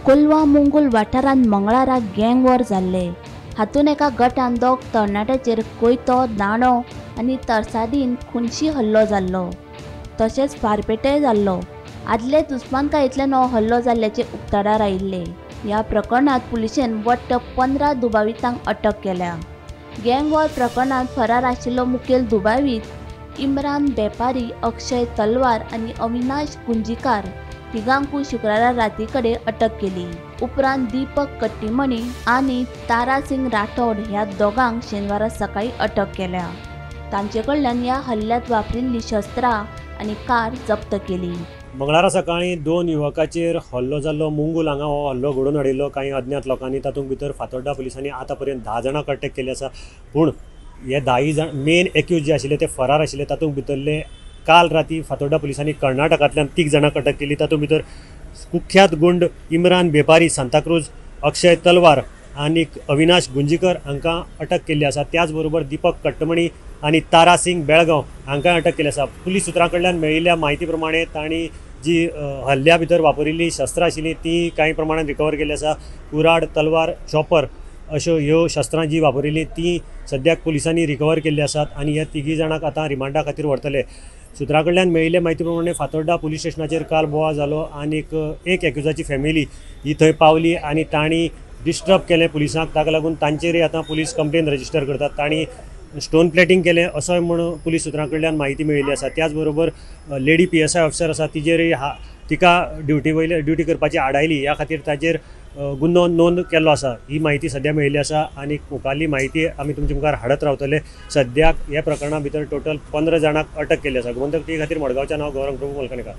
कोलवा मुंगूल वाठारांत मंगळारा गँग वॉर जाल्ले. हातूंत एका गटान दोग तरणाट्याचेर कोयतो, दांडो आनी तरसादीन खुनशी हल्लो जाल्लो, तशेंच फारपेटय जाल्लो. आदले दुस्मानकायेंतल्यान हो हल्लो जाल्ल्याचें उक्ताडार आयिल्लें. ह्या प्रकरणांत पुलिशेन वट्ट 15 दुबावितांक अटक केल्या. गँग वॉर प्रकरणांत फरार आशिल्लो मुखेल दुबावीत इम्रान बेपारी, अक्षय तलवार आनी अविनाश गुंजीकार तिगांकूय शुक्रारा राती कडेन अटक केली. उपरांत दीपक कट्टीमणी आनी तारा सिंग राठोड ह्या दोगांक शेनवारा सकाळीं अटक केल्या. तांचे कडल्यान ह्या हल्ल्यांत वापरिल्लीं शस्त्रां आनी कार जप्त केली. मंगळारा सकाळीं 2 युवकाचेर हल्लो जाल्लो. मुंगूल हांगा हो हल्लो घडोवन हाडिल्लो कांय अज्ञात लोकांनी. तातूंत भितर फातोड्डा पुलिसांनी आतां पर्यंत 10 जाणांक अटक केल्ली आसा. पूण हे 10 जाण मेन एक्यूज जे आशिल्ले ते फरार आशिल्ले. तातूंत भितरले काल राती फातोड्डा पुलिसांनी कर्नाटकांतल्यान 3 जाणांक अटक केली. तातूंत भितर कुख्यात गुंड इम्रान बेपारी सांताक्रूज, अक्षय तलवार आनी अविनाश गुंजीकर हांकां अटक केल्ली आसा. त्याच बरोबर दीपक कट्टमणी आनी तारा सिंग बेळगांव हांकां अटक केल्ली आसा. पुलीस सुत्रां कडल्यान मेळिल्ल्या म्हायती प्रमाणे तांणी जी हल्ल्या भितर वापरिल्ली शस्त्रां आशिल्लीं ती कांय प्रमाणान रिकवर केल्ली आसा. कुराड, तलवार, चॉपर अश्यो ह्यो शस्त्रां जी वापरिल्लीं ती सद्याक पुलिसांनी रिकवर केल्ली आसात आनी ह्या 3 जाणांक आतां रिमांडा खातीर व्हरतले. सुत्रां कडल्यान मेळिल्ले म्हायती प्रमाणे फातोड्डा पुलीस स्टेशनाचेर काल बोवाळ जालो आनी एक एक्युजाची फॅमिली ही थंय पावली आनी तांणी डिस्टर्ब केलें पुलिसांक. ताका लागून तांचेरय आतां पुलीस कंप्लेन रजिस्टर करतात. तांणी स्टोन प्लेटींग केलें असोय म्हूण पुलीस सुत्रां कडल्यान म्हायती मेळिल्ली आसा. त्याच बरोबर लेडी PSI officer आसा तिजेरय तिका ड्युटी वयले ड्युटी करपाची आडायली, ह्या खातीर ताचेर गुन्हो नोंद केल्लो आसा. ही म्हायती सद्या मेळिल्ली आसा आनी मुखारली म्हायती आमी तुमचे मुखार हाडत रावतले. सद्याक ह्या प्रकरणा भितर टोटल 15 जाणांक अटक केल्ली आसा. गोमंतक टीव्ही खातीर मडगांवच्यान हांव गौरव प्रभू मलकणेकार.